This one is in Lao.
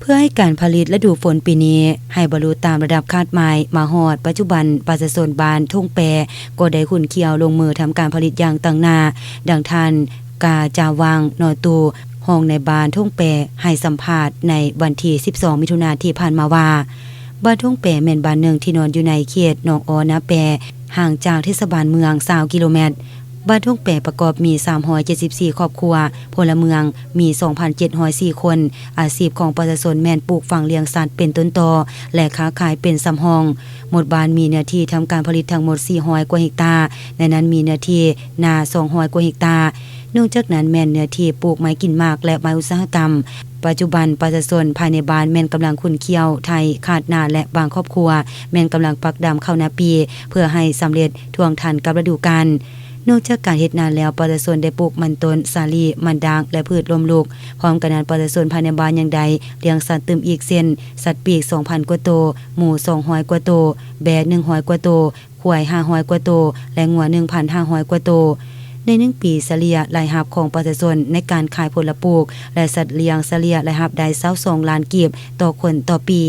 ເພື່ອໃຫ້ການຜະລິດລະດູຝົນປີນີ້ໃຫ້ບັນລຸຕາມລະດັບຄາດໝາຍມາຮອດປັດຈຸບັນ, ປະຊາຊົນບ້ານທົ່ງແປກໍໄດ້ຂຸ້ນຂ້ຽວລົງມືທຳການຜະລິດຢ່າງຕັ້ງໜ້າ. ດັ່ງທ່ານ ກາຈາວັງ ນໍຕູ ຮອງນາຍບ້ານທົ່ງແປ ໃຫ້ສຳພາດໃນວັນທີສິບສອງ ມິຖຸນາທີ່ຜ່ານມາວ່າ, ບ້ານທົ່ງແປແມ່ນບ້ານໜຶ່ງທີ່ນອນຢູ່ໃນເຂດໜອງອໍນາແປ, ຫ່າງຈາກເທດສະບານເມືອງຊາວກິໂລແມັດ. ບ້ານທົ່ງແປປະກອບມີສາມຮ້ອຍເຈັດສິບສີ່ຄອບຄົວ, ພົນລະເມືອງມີສອງພັນເຈັດຮ້ອຍສີ່ຄົນ. ອາຊີບຂອງປະຊາຊົນແມ່ນປູກຝັງລ້ຽງສັດເປັນຕົ້ນຕໍ ແລະ ຄ້າຂາຍເປັນສຳຮອງ. ໝົດບ້ານມີເນື້ອທີ່ທຳການຜະລິດທັງໝົດສີ່ຮ້ອຍກວ່າເຮັກຕາ, ໃນນັ້ນມີເນື້ອທີ່ນາສອງຮ້ອຍກວ່າເຮັກຕາ. ນອກຈາກນັ້ນແມ່ນເນື້ອທີ່ປູກໄມ້ກິນໝາກ ແລະ ໄມ້ອຸດສາຫະກຳ. ປັດຈຸບັນປະຊາຊົນພາຍໃນບ້ານແມ່ນກຳລັງຂຸ້ນຂ້ຽວໄຖຄາດນາ ແລະ ບາງຄອບຄົວແມ່ນກຳລັງປັກດຳເຂົ້ານາປີ ເພື່ອໃຫ້ສຳເລັດທ່ວງທັນກັບລະດູການ. ນອກຈາກການເຮັດນາແລ້ວ, ປະຊາຊົນໄດ້ປູກມັນຕົ້ນ, ສາລີ, ມັນດາງ ແລະ ພືດລົ້ມລຸກ. ພ້ອມກັນນັ້ນ, ປະຊາຊົນພາຍໃນບ້ານຍັງໄດ້ລ້ຽງສັດຕື່ມອີກ ເຊັ່ນ ສັດປີກສອງພັນກວ່າໂຕ, ໝູສອງຮ້ອຍກວ່າໂຕ, ແບ້ໜຶ່ງຮ້ອຍກວ່າໂຕ, ຄວາຍຫ້າຮ້ອຍກວ່າໂຕ ແລະ ງົວໜຶ່ງພັນຫ້າຮ້ອຍກວ່າໂຕ. ໃນໜຶ່ງປີສະເລ່ຍລາຍຮັບຂອງປະຊາຊົນໃນການຂາຍຜົນລະປູກ ແລະ ສັດລ້ຽງສະເລ່ຍລາຍຮັບໄດ້ຊາວສອງລ້ານກີບຕໍ່ຄົນຕໍ່ປີ.